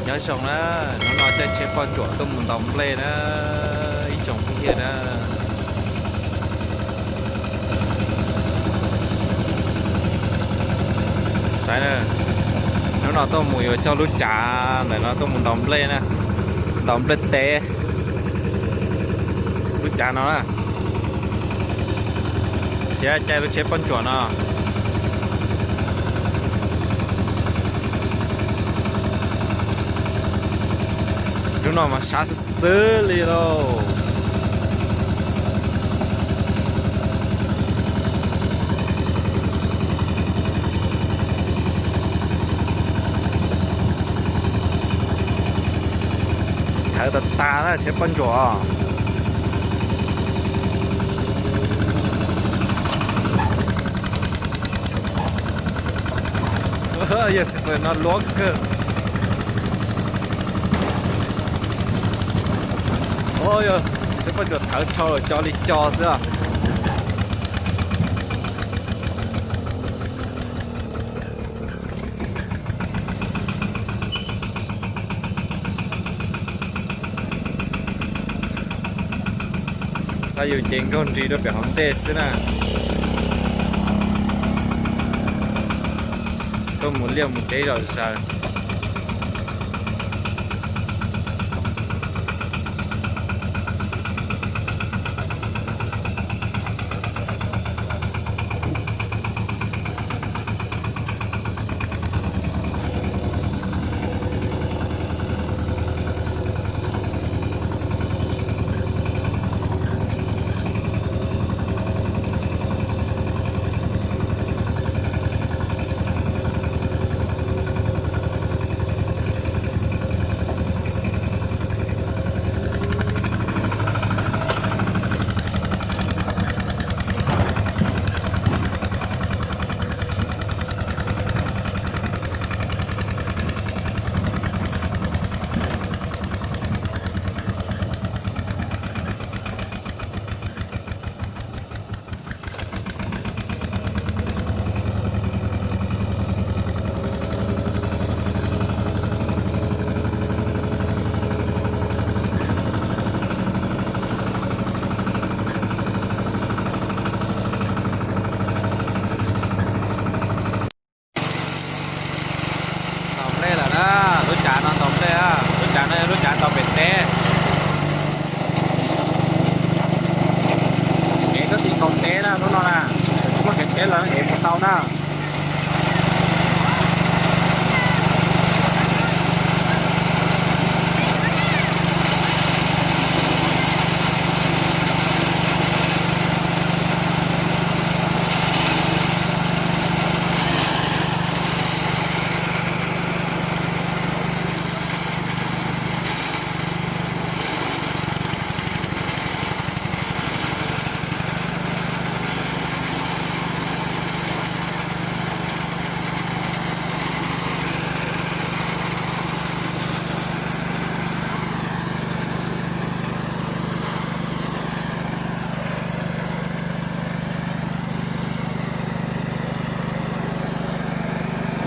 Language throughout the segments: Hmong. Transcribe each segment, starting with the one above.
Nyob zoo na, hnub no caij tsheb poj ntsuam tuaj mus ntaus nplej na, ib tsoom phooj ywg na. Saib na, hnub no tuaj mus yuav coj lub tsav ntawm no tuaj mus ntaus nplej na, ntaus nplej teb. Lub tsav no na, thiab caij lub tsheb poj ntsuam no. Lub no mas sab xwb xwb li lauj. Thawv tas tas na tsheb poj ntsuam. Yog xis fawm no luab kawg. Yog tsheb poj ntsuam thawv dhau lawm co li co xwb. Xav yus ces nkaug nrig rau pem hauv ntej xwb na. Tuaj mus liaj mus teb zom zaws. Ntaus nplej lawm na, lub tsav no ntaus nplej, lub tsav no yog lub tsav ntaus pem teb. Ev koj ti nkaus teb na lub no na, tsis muaj kev tsheb lawv ev puas tau na.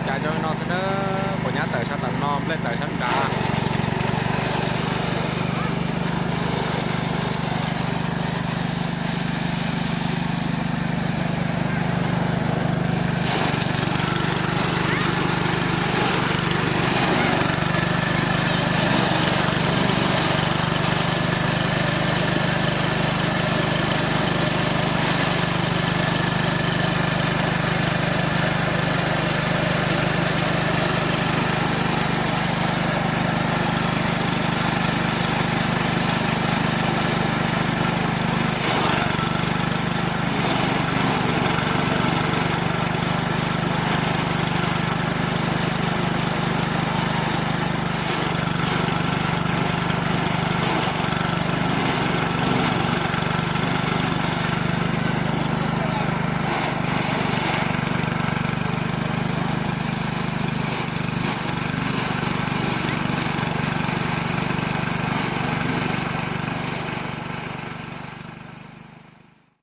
Cas zoo no xwb na, puas nyab tawm sab tom no, nplej tawm sab nrad.